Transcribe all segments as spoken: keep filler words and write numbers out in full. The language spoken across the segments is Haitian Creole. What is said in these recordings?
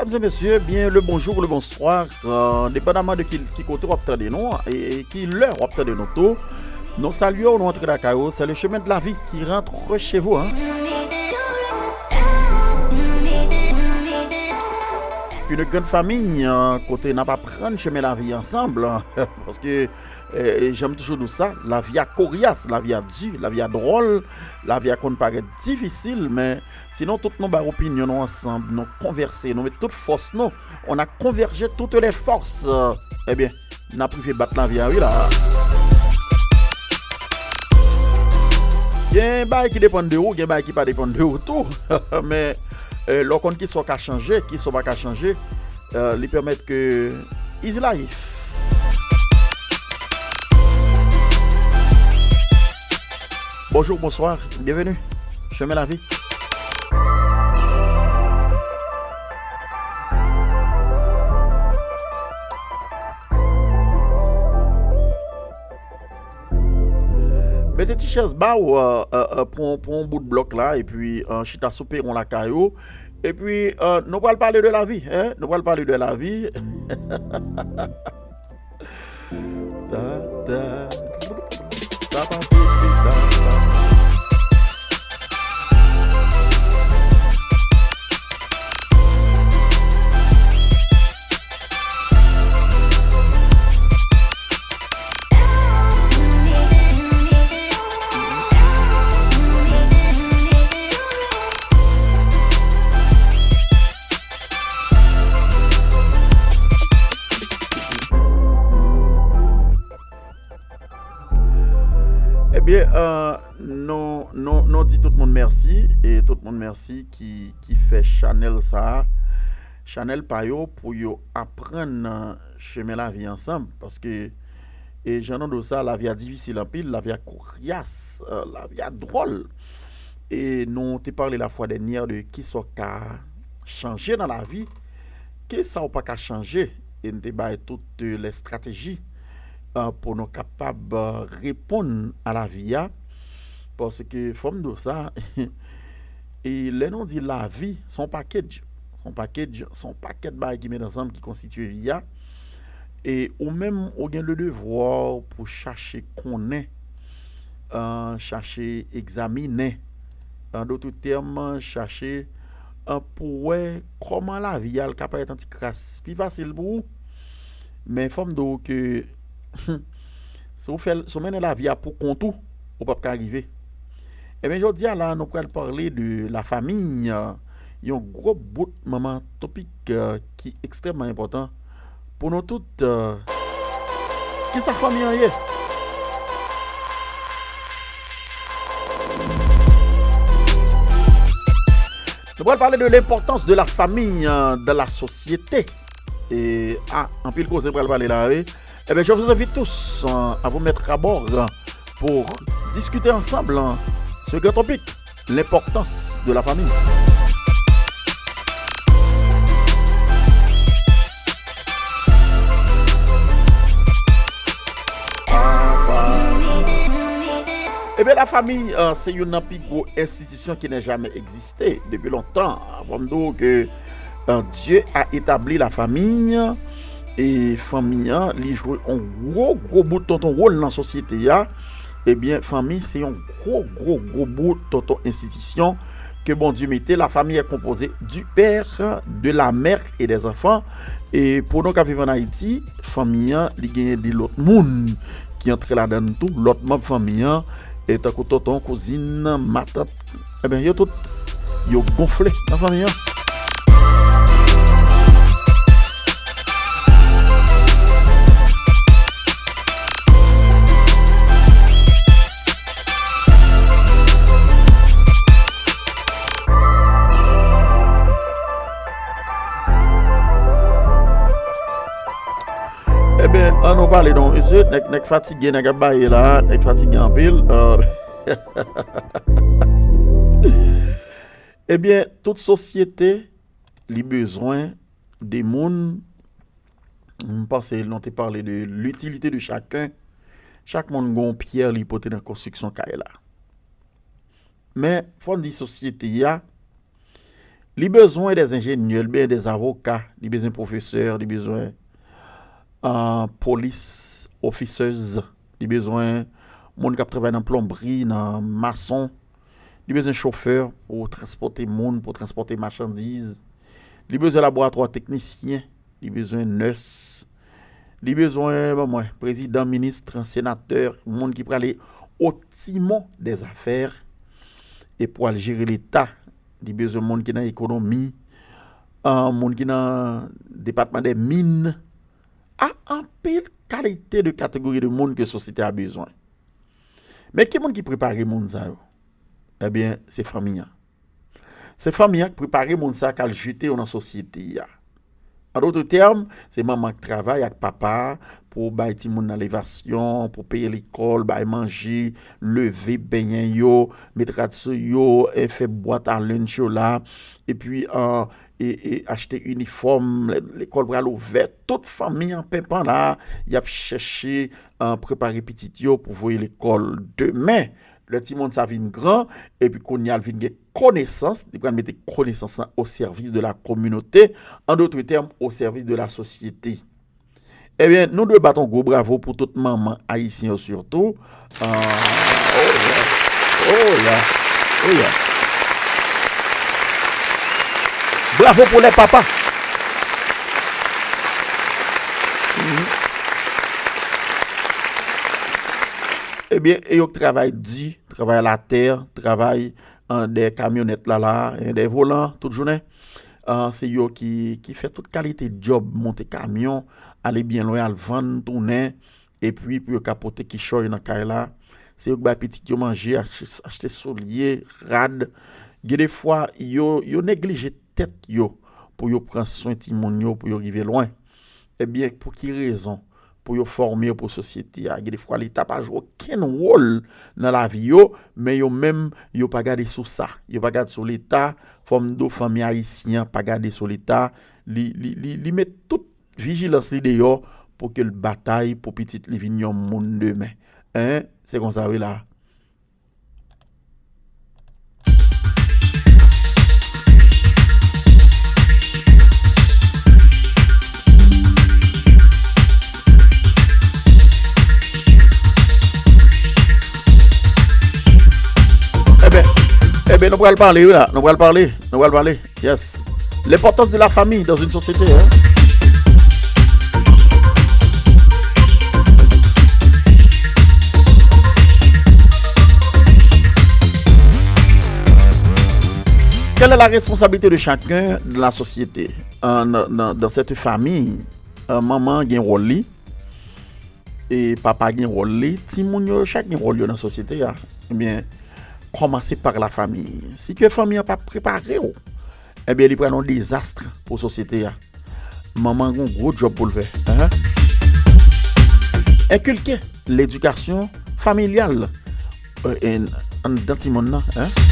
Mesdames et messieurs, bien le bonjour, le bonsoir, euh, dépendamment de ki, ki kote w ap tande nou, e, e ki lè w ap tande nou tou. Nou salye w, nou antre lakay ou, c'est le chemin de la vie qui rentre chez vous, hein. Une grande famille, euh, kote n ap aprann chemen lavi ansanm, paske, euh, jan m toujou di w sa, lavi a koryas, lavi a di, lavi a dwòl, lavi a konn parèt difisil, men sinon tout nou bay opinyon nou ansanm, nou konvèse, nou met tout fòs nou, on a convergé toutes les forces, euh, ebyen, n ap rive bat lavi a wi la. Gen bagay ki depann de ou, gen bagay ki pa depann de ou tou. Men, eh, lè w konn kisa w ka chanje, kisa w pa ka chanje, eh, li pèmèt ke easy life. Bonjou, bonswa, byenveni. Chemen lavi. Mete ti chèz ba w, euh, euh, euh, pran, pran yon bout blòk la, epi, euh, chita sou peron lakay ou. Epi, euh, nou pral pale de lavi, hein? Nou pral pale de lavi. Ta, ta. Sa pa pete, ta, ta. Ebyen, euh, nou, nou, nou di tout moun mèsi, e tout moun mèsi ki, ki fè chanèl sa a, chanèl pa yo pou yo aprann, euh, chemen lavi ansanm, paske, e jan nou di w sa, lavi a difisil anpil, lavi a koryas, euh, lavi a dwòl. E nou te pale la fwa dènyè de kisa w ka chanje nan lavi, kisa w pa ka chanje, e n te bay tout, euh, lè estrateji, euh, pou nou kapab, euh, reponn a lavi a. Paske fò m di w sa, e lè nou di lavi, se yon package. Se yon package, se yon pakèt bagay ki met ansanm, ki konstitye vi a. E ou menm, ou gen le devwa pou chache konnen, euh, chache egzaminen, an dòt tèm, chache, euh, pou wè kòman lavi a l ka parèt yon ti kras pi fasil pou ou. Men fò m di w ke si w fè l, si w mennen lavi a pou kont ou, ou p ap ka rive. Ebyen, jodi a la, nou pral pale de la famille, yon gwo bout manman topik, euh, ki ekstrèmman enpòtan pou nou tout, euh, kisa fanmi an ye? Nou pral pale de l'importance de la famille, euh, dans la société. E, a, anpil koze pral pale la, wi. Ebyen, je vous invite tous, euh, à vous mettre à bord, euh, pour discuter ensemble, euh, ce grand topic, l'importance de la famille. Ebyen, lafanmi, euh, se youn nan pi gwo enstitisyon ki n'a jamais existé depuis longtemps. Fò m di w ke, euh, Dieu a établi la famille, e fanmi an, li jwe yon gwo, gwo bout tonton wòl nan sosyete a. Ebyen, fanmi se yon gwo, gwo, gwo bout tonton enstitisyon ke Bondye mete. La famille est composée du père, de la mère et des enfants. E pou nou k ap viv ann Ayiti, fanmi an, li genyen de lòt moun ki antre ladan l tou, lòt manm fanmi an, e tankou tonton, kouzin, matant, ebyen, yo tout, yo gonfle nan fanmi an. Ebyen, an nou pale non, mesye, nèg, nèg fatige, nèg ap baye la, nèg fatige anpil. Euh. Ebyen, tout sosyete, li bezwen de moun. M panse nou te pale de l'utilité de chacun. Chak moun gen yon pyè li pote nan konstriksyon kay la. Men, fò n di sosyete a, Li bezwen des enjenyè, li bezwen des avoka, li bezwen pwofesè, li bezwen, ah, police officers, li bezwen moun k ap travay nan plonbri, nan mason, li bezwen chofè pou transpòte moun, pou transpòte machandiz, li bezwen laboratwa teknisyen, li bezwen nès, li bezwen, ban mwen, prezidan, minis, senatè, moun ki prale o timon dè zafè e pou al jere Leta. Li bezwen moun ki nan ekonomi, ah, moun ki nan depatman dè min, a anpil kalite de kategori de moun ke sosyete a bezwen. Men ki moun ki prepare moun sa yo? Ebyen, se fanmi an. Se fanmi an k prepare moun sa k al jete yo nan sosyete a. An dòt tèm, se manman k travay ak papa pou bay timoun nan levasyon, pou peye lekòl, bay manje, leve, benyen yo, met rad sou yo, e fè bwat a lunch yo la, epi, an, e, e achte inifòm, lè, lekòl pral ouvè, tout fanmi an penpan la, y ap chèche, an, prepare pitit yo pou voye lekòl demen. Lè timoun sa vin gran, epi kounye a l vin gen konesans, li pral mete konesans lan au service de la communauté, en d'autres termes, au service de la société. Ebyen, nou dwe bat yon gwo bravo pou tout manman ayisyen yo sitou. Ah, oh yeah, oh yeah, oh yeah. Bravo pou lè papa. Mhm. Ebyen, e yo k travay di, travay latè, travay an dèyè kamyonèt la la, e dèyè volan tout jounen. Ah, se yo ki, ki fè tout kalite djòb, monte kamyon, ale byen lwen, al vann, tounen, epi pou yo ka pote kichòy nan kay la. Se yo k bay pitit yo manje, achte, achte soulye, rad. Gen de fwa, yo, yo neglije tèt yo pou yo pran swen timoun yo, pou yo rive lwen. Ebyen, pou ki rezon? Pou yo fòme yo pou sosyete a. Gen de fwa, Leta pa jwe okenn wòl nan lavi yo, men yo menm, yo pa gade sou sa. Yo pa gade sou Leta, fò m di w fanmi ayisyen an pa gade sou Leta. Li, li, li, li met tout vijilans li deyò pou ke l batay pou pitit li vin yon moun demen. Hein? Se konsa wi la. Ebyen, ebyen, nou pral pale wi la, nou pral pale, nou pral pale. Yes. L'importance de la famille dans une société, hein. Quelle est la responsabilité de chacun dans la société? An, nan, nan, dans cette famille, an, manman gen wòl li, e papa gen wòl li, timoun yo, chak gen wòl yo nan sosyete a. Ebyen, kòmanse pa la famille. Si ke fanmi an pa prepare w, ebyen, li pral yon dezas pou sosyete a. Manman gen yon gwo djòb pou l fè. Hein? Enkilke ledikasyon familyal, euh, en, anndan timoun nan, hein?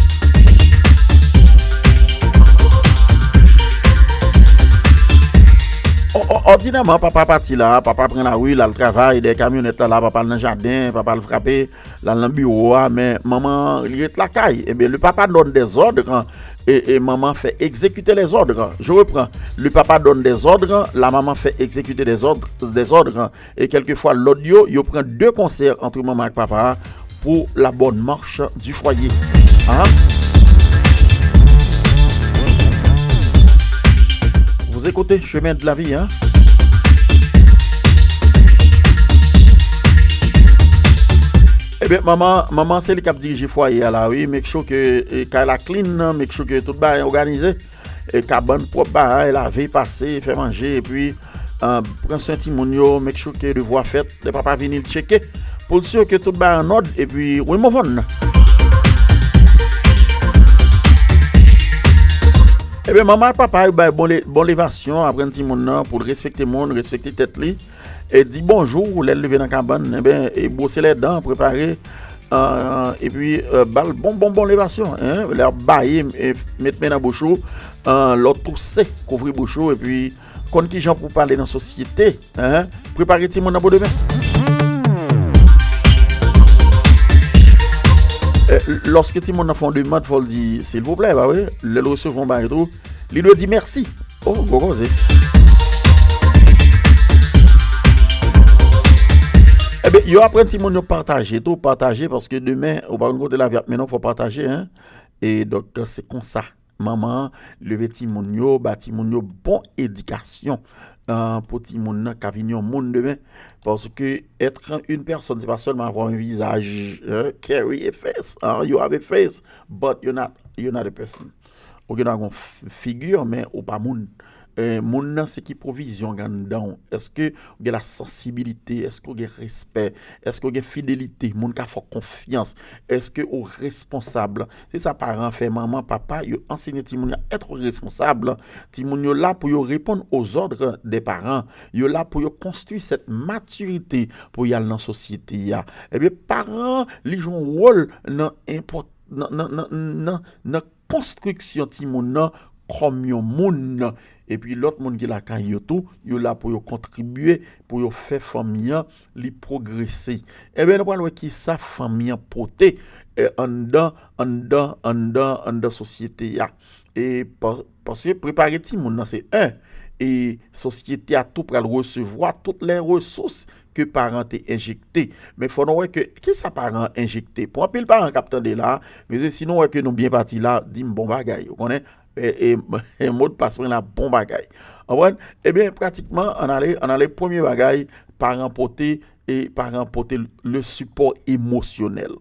Ò-, ò-, òdinèman, papa pati la, papa pran lari, l al travay, dèyè kamyonèt la, la, papa l nan jaden, papa l frape, l al nan biwo a, men manman, li ret lakay. Ebyen, le papa donne des ordres, et, et maman fait exécuter les ordres. Je reprends. Le papa donne des ordres, la maman fait exécuter des ordres, des ordres. E kèlkefwa lòd yo, yo pran de konsè ant manman ak papa a pou la bonne marche du foyer. Hein? Vous écoutez Chemin de la Vie, hein? Ebyen, manman, manman se li k ap dirije fwaye a la, wi. Make sure ke, e, kay la clean, make sure ke tout bagay òganize. E kabann pwòp, bagay, lave, pase, fè manje, epi, ah, pran swen timoun yo, make sure ke devwa fèt, lè papa vini, l tcheke, pou l si ke tout bagay annòd, epi remove on. Ebyen, manman ak papa yo bay bon le-, bon levasyon, aprann timoun nan pou l respekte moun, respekte tèt li, e di bonjou lè l leve nan kabann, ebyen, e bwose lèdan, prepare, ah, epi, euh, ba l bon, bon, bon levasyon, hein, lè w ap baye, e met men nan bouch ou, ah, lè w touse, kouvri bouch ou, epi konn kijan pou w pale nan sosyete, hein, prepare timoun nan pou demen. Eh, lòske timoun nan fè yon demann, fò l di, silvouplè, pa vre? Lè l resevwa yon bagay tou, Li dwe di mèsi. Oh, gwo koze. Ebyen, yo aprann timoun yo pataje tou, pataje, paske demen, ou pa konn kote lavi ap mennen w, fò pataje, en. E donk, se konsa. Manman an leve timoun yo, ba timoun yo bon edikasyon, euh, pou timoun nan ka vin yon moun demen. Paske être une personne, c'est pas seulement avoir un visage, hein, carry a face, hein, you have a face, but you're not, you're not a person. Ou gen dwa gen f- figi, men ou pa moun. Eh, moun nan se ki pwovizyon gen anndan w. Èske ou gen la sansibilite? Èske ou gen respè? Èske ou gen fidelite? Moun ka fè w konfyans? Èske ou responsab? Se sa paran fè, manman, papa, yo ansenye timoun yo être responsab. Timoun yo la pou yo répondre aux ordres des parents. Yo la pou yo konstwi cette maturité pou y al nan sosyete a. Ebyen, paran, li jwe yon wòl nan enpòt-, nan, nan, nan, nan, nan konstriksyon timoun nan kòm yon moun. Epi lòt moun ki lakay yo tou, yo la pou yo kontribye, pou yo fè fanmi an li pwogrese. Ebyen, nou pral wè kisa fanmi an pote, eh, anndan, anndan, anndan, anndan sosyete a. E pa- paske prepare timoun nan se en, e sosyete a tou pral resevwa tout lè resous ke paran te enjekte. Men fò nou wè ke, kisa paran an enjekte? Pou anpil paran k ap tande la, mesye, si nou wè ke nou byen pati la, di m bon bagay, ou konnen, e, e, e modpas mwen la bon bagay. Konprann? Ebyen, pratikman, ann ale, ann ale, premye bagay, paran pote, e paran pote le sipò emosyonèl.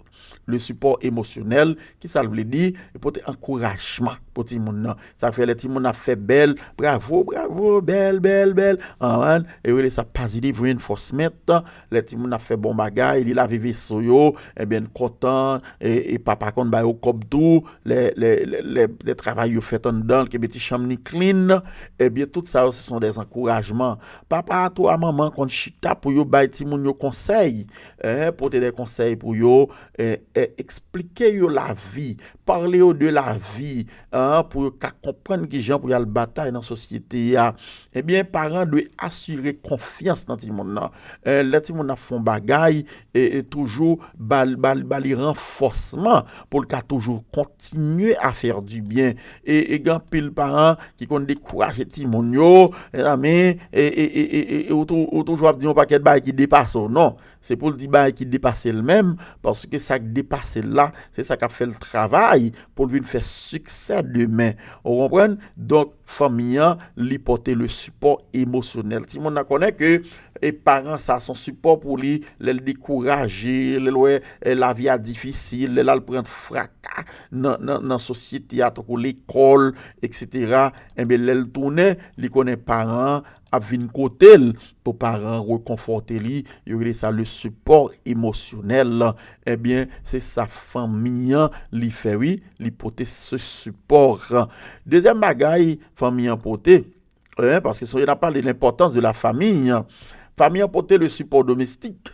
Le sipò emosyonèl, kisa l vle di? Pote ankourajman pou timoun nan. Sa fè lè timoun ap fè bèl, bravo, bravo, bèl, bèl, bèl. Konprann? E yo rele sa positive reinforcement. Lè timoun ap fè bon bagay, li lave veso yo, ebyen, l kontan, e, e papa konn ba yo kòb tou, lè, lè, lè, lè, lè travay yo fèt anndan, l kenbe ti chanm li clean, ebyen, tout sa yo, se son des ankourajman. Papa a tou a manman konn chita pou yo bay timoun yo konsèy, eh, pote de konsèy pou yo, eh, eh, eksplike yo lavi, pale yo de lavi, eh, pou yo ka konprann kijan pou y al batay nan sosyete a. Ebyen, paran dwe asire konfyans nan timoun nan. Eh, lè timoun nan fè yon bagay, e, e toujou ba, ba, ba li ranfòsman pou l ka toujou kontinye à faire du bien. E, e gen anpil paran ki konn dekouraje timoun yo, mezanmi, e, e, e, e, e, e ou tou- ou toujou ap di yon pakèt bagay ki depase w. Non, se pou l di bagay ki depase l menm, paske sa k depase l la, se sa k ap fè l travay pou l vin fè siksè demen. Ou konprann? Donk, fanmi an, li pote le sipò emosyonèl. Timoun nan konnen ke e paran sa se yon sipò pou li, lè l dekouraje, lè l wè, eh, lavi a difisil, lè l al pran fraka nan, nan, nan sosyete a, tankou lekòl, etsetera. Enben, lè l tounen, li konnen paran an ap vin kote l pou paran an rekonfòte li. Yo rele sa le sipò emosyonèl. Ebyen, se sa fanmi an li fè, wi, li pote se sipò. Dezyèm bagay fanmi an pote, eh, paske sonje n ap pale de lenpòtans de la famille. Fanmi an pote le sipò domestik.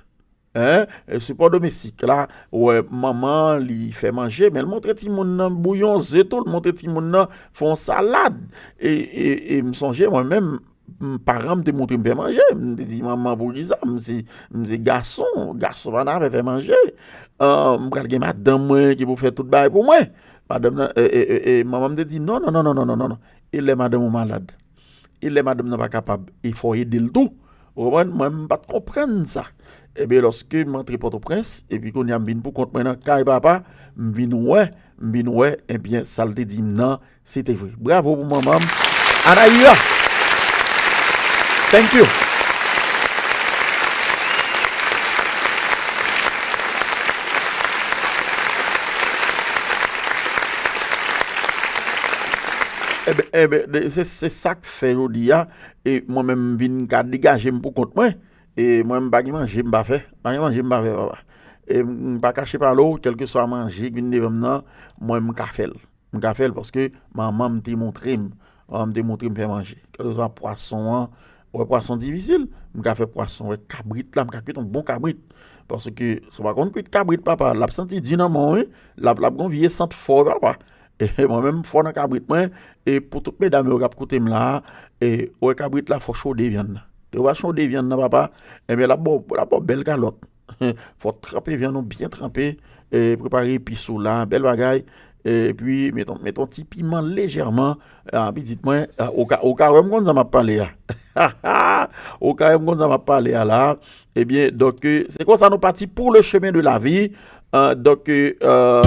Hein? E sipò domestik la, ou wè, manman li fè manje, men l montre timoun nan bouyon ze tou, l montre timoun nan fè yon salad. E, e, e m sonje mwen menm, m, paran m te montre m fè manje. M te di, "Manman, poukisa? M se, m se gason, gason pa nan afè fè manje. Ah, m pral gen madanm mwen ki pou fè tout bagay pou mwen." Madanm nan, e, e, e, e, manman m te di, "Non, non, non, non, non, non, non, non. E lè madanm ou malad? E lè madanm nan pa kapab, e fò w ede l tou." Ou konprann? Mwen, m pa t konprann sa. Ebyen, lòske m antre Pòtoprens, epi kounye a m vin pou kont mwen nan kay papa, m vin wè, m vin wè, ebyen, sa l te di m nan, se te vre. Bravo pou manman m. Anaïra! Thank you! Ebyen, ebyen, de- se, se sa k fè jodi a, e mwen menm m vin ka degaje m pou kont mwen. E mwen, m pa gen manje m pa fè. Pa gen manje m pa fè, papa. E m pa kache pale w, kèlkeswa manje k vin devan m nan, mwen, m ka fè l. M ka fè l paske manman m te montre m. Manman m te montre m fè manje. Kèlkeswa pwason an, wè pwason difisil, m ka fè pwason. Wè kabrit la, m ka kwit yon bon kabrit. Paske si w pa konn kwit kabrit, papa, l ap santi di nan men w, wi. L ap, l ap gen yon vye sant fò, wi, papa. E mwen menm, m fò nan kabrit mwen, e pou tout medam yo k ap koute m la a, e, ou wè kabrit la, fò chode vyann nan. Lè w pa chode vyann nan, papa, enben, l ap ba w, l ap ba w bèl kalòt. Fò w tranpe vyann ou byen tranpe, e, prepare epis ou la, bèl bagay, Epi, met yon, met yon ti piman lejèman. Ah, pitit mwen, ah, ou ka, ou ka wè m konn sa m ap pale a. Ou ka wè m konn sa m ap pale a la. Ebyen, donk, euh, se konsa nou pati pour le chemin de la vie. Euh, donk, euh,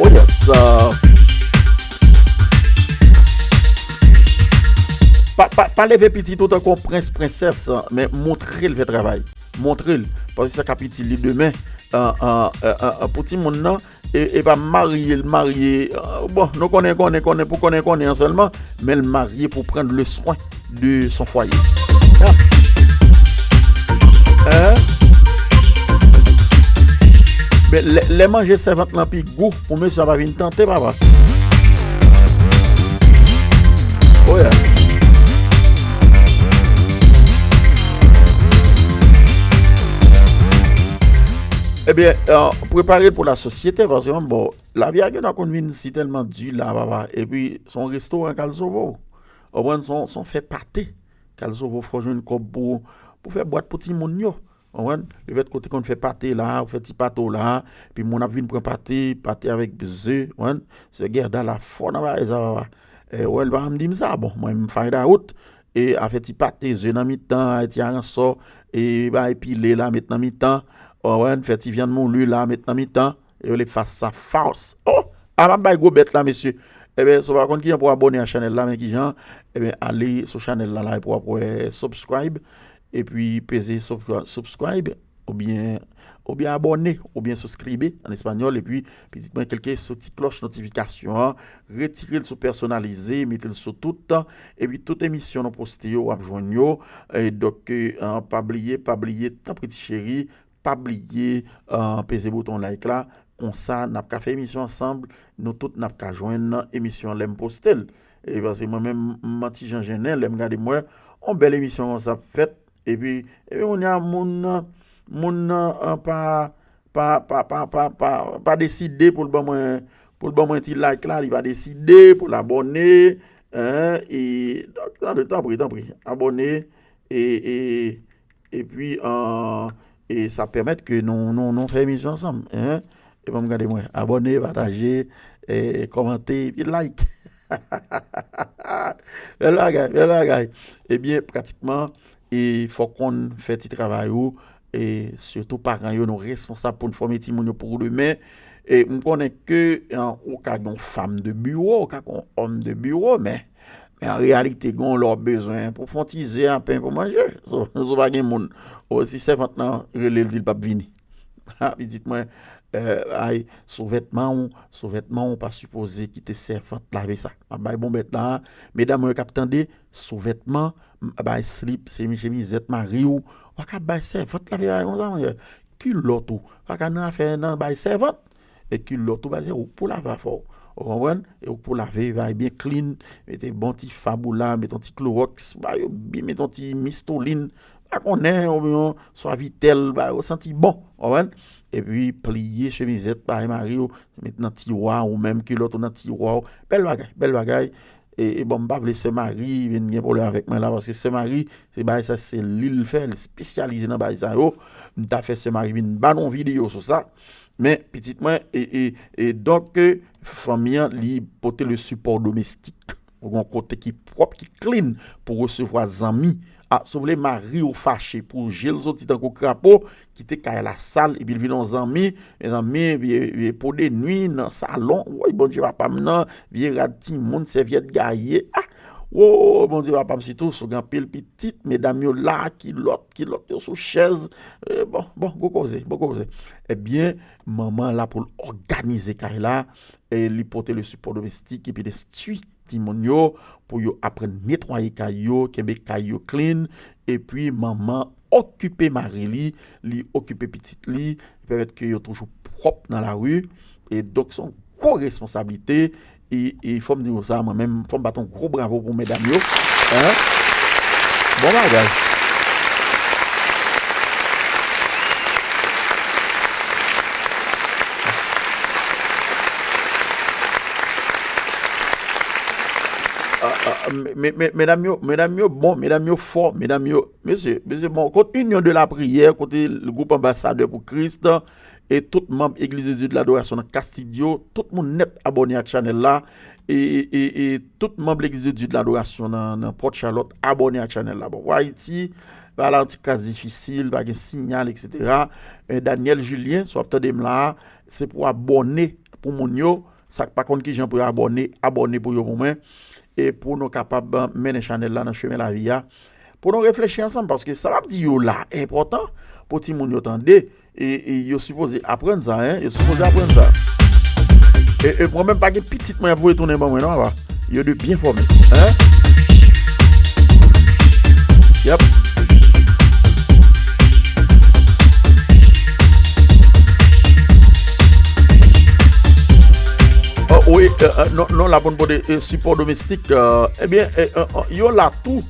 oh yes. Euh, pa, pa, pa leve pitit ou tankou yon prens, prensès, men montre l fè travay. Montre l. Paske sa k ap itil li demen. Euh, euh, euh, euh, euh, pou timoun nan, e, e pa marye l marye, euh, bon, nou konnen, konnen, konnen, pou konnen, konnen an sèlman, men l marye pou pran le soin de son foyer. Hein? Men lè, lè manje sèvant lan pi gou, pou mesye a pa vin tante, papa. Oh yeah. Ebyen, euh, prepare l pou lasosyete, paske, bon, lavi a gentan konn vin si tèlman di la, papa. Epi, se yon restoran k al sove w. Ou konprann? Se yon, se yon fè pate k al sove w. Fò w jwenn kòb pou, pou fè bwat pou timoun yo. Ou konprann? Lefètke w te konn fè pate la, ou fè ti pate w la, epi moun ap vin pran pate, pate avèk ze, ou konprann? Sè Gèda la fò nan bagay sa, papa. E, ou wè, l pa janm di m sa, bon, mwen, m find out. E, afè ti pate, ze nan mitan, ti aransò, e, bay pile la, met nan mitan, ou konprann? Fè ti vyann mouli la, met nan mitan. Yo rele fas sa fas. Oh! A m ap bay gwo bèt la, mesye. Ebyen, si w pa konn kijan pou w abòne a chanèl la, men kijan, ebyen, ale sou chanèl la, la, epi w ap wè subscribe, epi peze sub-, subscribe, oubyen, oubyen abòne, oubyen souscribe an espanyòl, epi pitit mwen klike sou ti klòch notifikasyon an, retire l sou pèsonalize, mete l sou tout, epi tout emisyon nou poste yo, w ap jwenn yo. E donk, eh, pa bliye, pa bliye, tanpri ti cheri, pa bliye, eh, peze bouton like la. Konsa, n ap ka fè emisyon ansanm, nou tout n ap ka jwenn emisyon an lè m poste l. E paske mwen menm, m ti jan jennen, lè m gade m wè, on bèl emisyon konsa ap fèt, epi, epi kounye a, moun nan, moun nan, eh, pa, pa, pa, pa, pa, pa, pa deside pou l ban mwen, pou l ban mwen ti like la, li pa deside pou l abòne, hein, e, donk, tande, tanpri, tanpri, abòne, e, e, epi, eh, e sa pèmèt ke nou, nou, nou fè emisyon ansanm, hein. E ban m gade mwen, abòne, pataje, e kòmante, epi like. Bèl bagay, bèl bagay. Ebyen, pratikman, e fòk konn fè ti travay ou, e sitou paran yo, nou responsab pou n fòme timoun yo pou demen. E m konnen ke, eh, ou ka gen yon fanm de biwo, ou ka gen yon òm de biwo, men, men an reyalite, gen yon lè w bezwen pou fè yon ti ze a pen pou manje. So, so pa gen moun. O, si sèvant lan rele l, di l p ap vini. Ha, pitit mwen, eh, ay, sou vètman w, sou vètman w, ou pa sipoze kite sèvant lave sa. M ap bay bon bèt la, medam mwen yo k ap tande, sou vètman, m, bay slip, semi-, chemizèt mari w, ou pa ka bay sèvant lave bagay konsa, monchè. Kilòt ou, pa ka nan afè nan bay sèvant. E kilòt ou, bay se ou k pou lave afè w. Ou konprann? E ou k pou lave, bay byen clean, mete bon ti fab ou la, mete yon ti klowòks, bay yo byen, mete yon ti mistolin, pa konnen, oubyen Suavitel, bay yo santi bon, ou konprann? Epi pliye chemizèt, bay mari w, met nan tiwa, ou menm kilòt ou nan tiwa w. Bèl bagay, bèl bagay. E, e bon, m pa vle sè Mari vin gen pwoblèm avèk mwen la, paske sè Mari, se bagay sa, se li l fè, li espesyalize nan bagay sa yo. M ta fè sè Mari vin ba nou yon videyo sou sa. Men, pitit mwen, e, e, e donk, e, fanmi an, li pote le support domestique. Ou gen yon kote ki pwòp, ki clean pou resevwa zanmi. A, si w vle mari w fache pou je l soti tankou krapo, kite kay la sal, epi l vin yon zanmi, mezanmi, vye, vye po de nwi nan salon, woy, Bondye papa m nan, vye rad timoun, sèvyèt gaye, a, wo, Bondye papa m sitou, si w gen anpil pitit, medam yo la, kilòt, kilòt yo sou chèz, e, bon, bon, gwo koze, bon koze. Ebyen, manman la pou l òganize kay la, e li pote le support domestique, epi l enstwi timoun yo pou yo aprann netwaye kay yo, kenbe kay yo clean, epi manman okipe mari li, li okipe pitit li, li pèmèt ke yo toujou pwòp nan lari. E donk, se yon gwo responsablite. E, e fò m di w sa, mwen menm, fò m bat yon gwo bravo pou medam yo. Hein? Bon bagay. Ah, ah, me-, me-, medam yo, medam yo bon, medam yo fò, medam yo, mesye, mesye bon, kot Union de la Prière, kote gwoup Anbasadè pou Kris, e tout manm Église de Dieu de l'Adoration nan Castidjo, tout moun nèt abòne ak chanèl la, e, e, e, e tout manm Legliz de Dye de Ladorasyon nan, nan Port Charlotte, abòne ak chanèl la. Bon, pou Ayiti, bagay la yon ti kras difisil, pa gen siyal, etsetera. E Daniel Julien, si w ap tande m la a, se pou abòne pou moun yo. Sa k pa konn kijan pou yo abòne, abòne pou yo pou mwen. E pou nou kapab, eh, mennen chanèl la nan chemen lavi a. Pou nou reflechi ansanm, paske sa m ap di yo la enpòtan pou timoun yo tande. E, e yo sipoze aprann sa, en. Yo sipoze aprann sa. E, e mwen menm pa gen pitit mwen ap voye tounen ban mwen, non, papa. Yo dwe byen fòme, en. Yep. Oh, wi, eh, eh, non, non, la pou n pote, eh, sipò domestik, eh, ebyen, eh, eh, eh, yo la tou.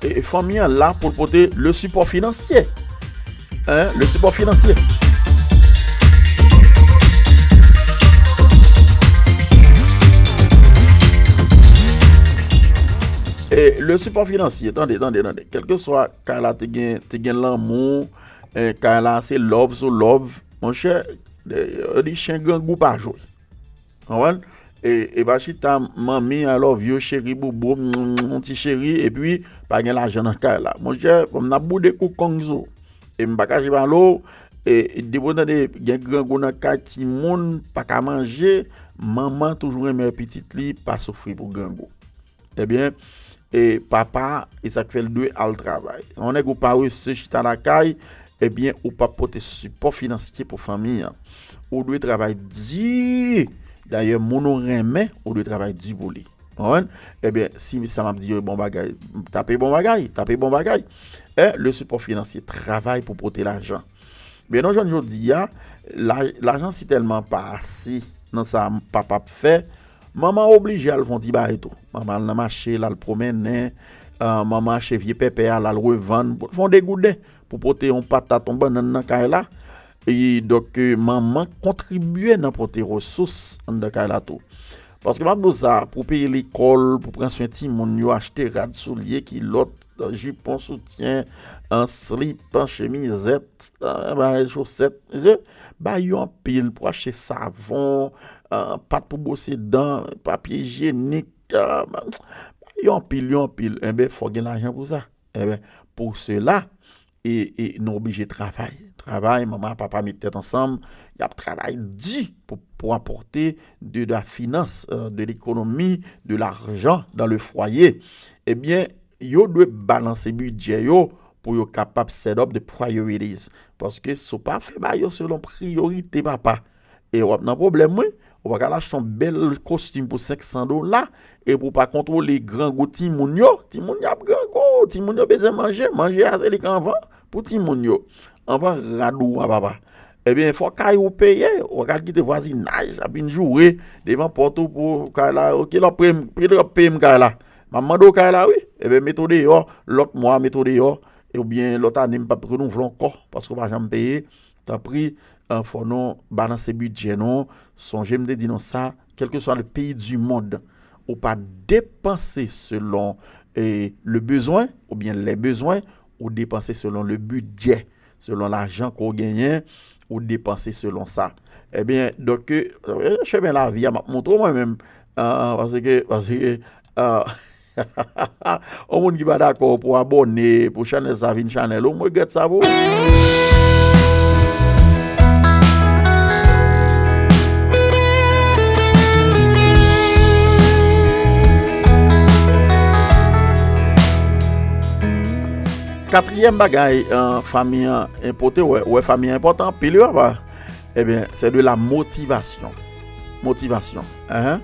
E, e fanmi an la pou l pote le sipò finansye. Hein, le sipò finansye. E le sipò finansye, tande, tande, tande. Kèlkeswa kay la te gen, te gen lanmou, eh, kay la se love sou love. Monchè, eh, yo di chen grangou pa jwe. Konprann? E, e pa chita, manmi, I love you, cheri, boubou, mm, mm, ti cheri, epi pa gen lajan nan kay la. Monchè, fò m ap boude kou kong sou. E m pa kache pale w, e depi w tande gen grangou nan kay, timoun pa ka manje, manman toujou renmen pitit li pa soufri pou grangou. Ebyen, e papa, e sa k fè l dwe al travay. Yon nèg ou parese chita lakay, ebyen, ou p ap pote sipò finansye pou fanmi an. Ou dwe travay di. Dayè, moun ou renmen, ou dwe travay di pou li. Konprann? Ebyen, si sa m ap di yo bon bagay, tape bon bagay, tape bon bagay. E le sipò finansye, travay pou pote lajan. Men nou jwenn jodi a, la-, lajan si tèlman pa ase nan sa papa ap fè, manman oblije al fè yon ti bagay tou. Manman al nan mache, l al pwomennen, eh, manman achte vye pèpè a, l al revann, pou l fè yon degouden, pou pote yon patat, yon bannann nan kay la. E donk, eh, manman kontribye nan pote resous anndan kay la tou. Paske m ap di w sa, pou peye lekòl, pou pran swen timoun yo, achte rad, soulye, kilòt, jipon, soutyen, an slip, an chemizèt, an bagay, chosèt. Mesye, bay yo anpil pou achte savon, an, pat pou bwose dan, papye ijyenik, an, bay yo anpil, yo anpil. Enben, fò gen lajan pou sa. Enben, pou sela, e, e nou oblije travay. Travay, manman ak papa met tèt ansanm, y ap travay di pou, pou apòte de, de la finans, euh, de l'économie, de l'argent dans le foyer. Ebyen, yo dwe balanse bidjè yo pou yo kapab set up the priorities. Paske si w pa fè bagay yo selon priyorite, papa, e w ap nan pwoblèm, wi. Ou pa ka al achte yon bèl kostim pou senk san dola, epi w pa kontwole grangou timoun yo. Timoun yo ap grangou, timoun yo bezwen manje, manje a se li k anvan pou timoun yo. Anvan rad ou a, papa. Ebyen, fò kay ou peye, ou pa ka al kite vwazinaj ap vin joure devan pòt ou pou kay la, oke, lè w ap peye m, lè w ap peye m kay la. M ap mande w kay la, wi. Ebyen, mete w deyò, lòt mwa, mete w deyò, oubyen lòt ane, m p ap renouvle ankò, paske w pa janm peye. Tanpri, eh, fò nou balanse bidjè nou. Sonje m te di nou sa, quel que soit le pays du monde, ou pa depanse selon, eh, le besoin oubyen les besoins, ou depanse selon le budget, selon lajan ke w genyen, ou depanse selon sa. Ebyen, donk, eh, chemen lavi a, m ap montre w mwen menm. Ah, paske, paske, ah, yon moun ki pa dakò pou abòne, pou chanèl sa vin chanèl ou, m regrèt sa pou ou. Katriyèm bagay, eh, fanmi an enpòte, wè, wè fanmi an enpòtan anpil, wi, papa. Ebyen, c'est de la motivation. Motivation. Hein?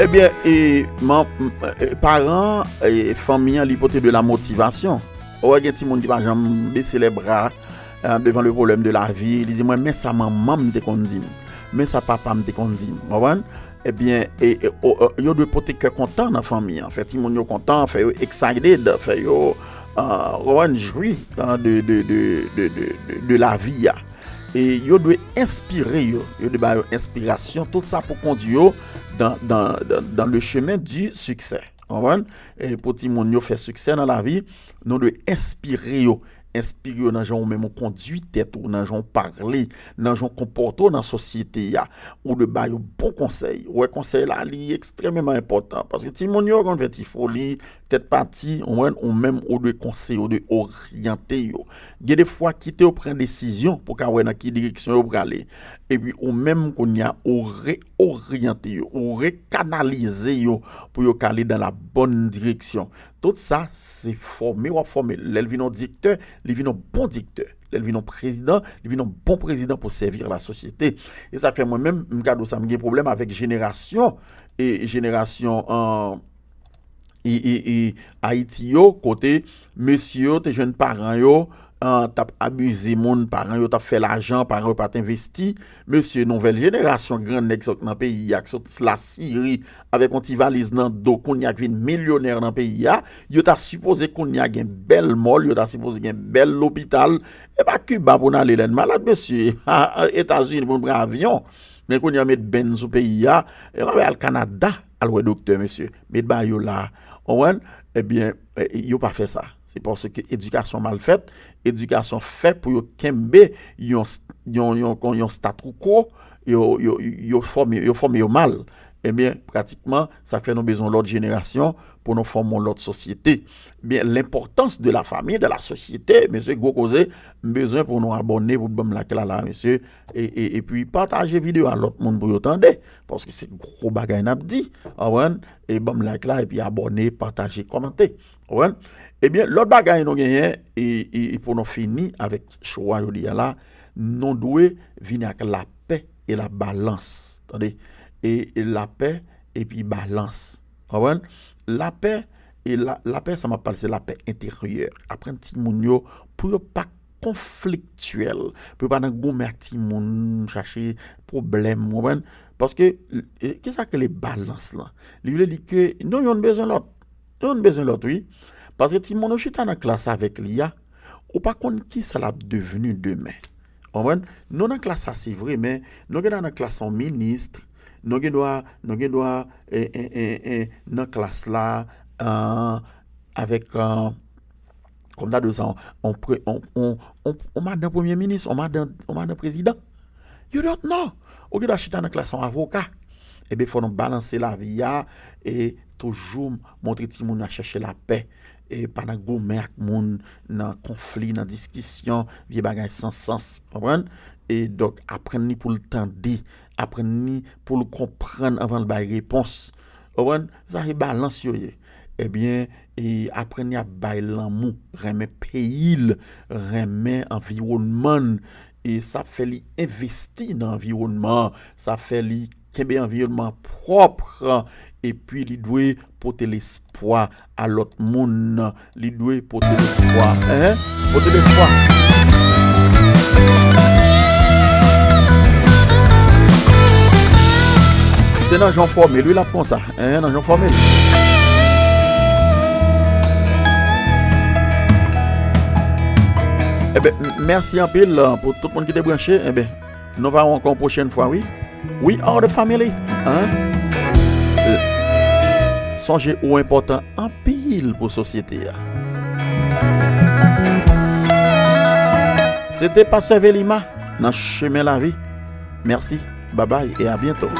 Ebyen, e, man, e, paran, e, fanmi an, li pote de la motivasyon. Ou wè, gen timoun ki pa janm bese lè bra, e, devan le pwoblèm de la vi. Li di, "Mwen, men sa manman m te konn di m. Men sa papa m te konn di m." Ou konprann? Ebyen, e, e, o, o, yo dwe pote kè kontan nan fanmi an. Fè timoun yo kontan, fè yo excited, fè yo, e, ou konprann, jwi, e, de, de, de, de, de, de, de la vi a. E yo dwe enspire yo, yo dwe ba yo enspirasyon, tout sa pou kondui yo dans, dans, dans, dans le chemin du succès. Ou konprann? E pou timoun yo fè siksè nan lavi, nou dwe enspire yo. Enspire yo nan jan ou menm ou kondui tèt ou, nan jan ou pale, nan jan ou konpòte w nan sosyete a. Ou dwe ba yo bon konsèy. Ou wè, konsèy la, li ekstrèmeman enpòtan. Paske timoun yo konn fè ti foli, tèt pati, ou wè, ou menm ou dwe konseye, ou dwe oryante yo. Gen de fwa, kite yo pran desizyon pou ka wè nan ki direksyon yo prale. Epi ou menm kounye a, ou reoryante yo, ou rekanalize yo pou yo ka ale dans la bonne direction. Tout sa, se fòme w ap fòme. Lè l vin yon direktè, li vin yon bon direktè. Lè l vin yon prezidan, li vin yon bon prezidan pou sèvi la sosyete. E sa k fè mwen menm, m ka di w sa, m gen pwoblèm avèk jenerasyon, e jenerasyon, e, e, e, e Ayiti yo, kote mesye yo te jwenn paran yo, e, t ap abize moun, paran yo t ap fè lajan, paran yo pa t envesti. Mesye, nouvèl jenerasyon gran nèg sot nan peyi a, ki sot Lasiri, avèk yon ti valiz nan do, kounye a k vin milyonè nan peyi a, yo ta sipoze kounye a gen bèl mòl, yo ta sipoze gen bèl lopital. E pa Kiba pou n ale lè n malad, mesye. Etazini pou n pran avyon. Men kounye a met bèn sou peyi a. E pa al Kanada, al wè doktè, mesye. Met ba yo la. Ou konprann? Ebyen, e, yo pa fè sa. Se paske edikasyon mal fèt. Edikasyon fè pou yo kenbe yon, yon, yon, yon statu quo. Yo, yo, yo fòme, yo fòme yo mal. Ebyen, pratikman, sa fè nou bezwen lòt jenerasyon pou nou fòme yon lòt sosyete. Byen, l'importance de la famille dans la société, mesye, gwo koze, m bezwen pou nou abòne, pou ban m like la, la, mesye, e, e, epi pataje videyo a lòt moun pou yo tande, paske se gwo bagay n ap di, ou konprann? E ban m like la, epi abòne, pataje, kòmante, ou konprann? Ebyen, lòt bagay nou genyen, e, e, e pou nou fini avèk show a jodi a la, nou dwe vini ak lapè e labalans, tande? E, e lapè epi balans. Konprann? Lapè, e la, lapè, sa m ap pale, se lapè enteryè. Aprann timoun yo pou yo pa konfliktyèl, pou yo pa nan goumen ak timoun, chache pwoblèm, konprann? Paske, e, kisa k rele balans lan? Li vle di ke nou yonn bezwen lòt. Yonn bezwen lòt, wi. Paske timoun ou chita nan klas avèk li a, ou pa konn kisa l ap devni demen. Konprann? Nou nan klas la, se vre, men nou gen dwa nan klas yon minis, nou gen dwa, nou gen dwa, e, e, e, e, nan klas la, e, avèk, e, kòm ta di sa, on, on, on, on, on, on madan premye minis, on madan, on madan prezidan. You don't know. Ou gen dwa chita nan klas yon avoka. Ebyen, fò nou balanse lavi a e toujou montre timoun yo chèche lapè. E pa nan goumen ak moun, nan konfli, nan diskisyon, vye bagay san sans. Konprann? E donk, aprann li pou l tande. Aprann li pou l konprann anvan l bay repons. Konprann? Sa se balans yo ye. Ebyen, e aprann li ap bay lanmou, renmen peyi l, renmen anviwònman l. E sa fè li envesti nan anviwònman an, sa fè li kenbe anviwònman an pwòp, epi li dwe pote lespwa a lòt moun, li dwe pote lespwa. Enhen, pote lespwa. Se nan jan w fòme l, wi, l ap konsa. Enhen, nan jan w fòme l. Enben, m-, mèsi anpil, e, pou tout moun ki te branche. Enben, nou va wè ankò yon pwochèn fwa, wi. We are the family, hein? E, sonje ou enpòtan anpil pou sosyete a. Se te Pastè Velima nan Chemen Lavi. Mèsi, babay e a byento.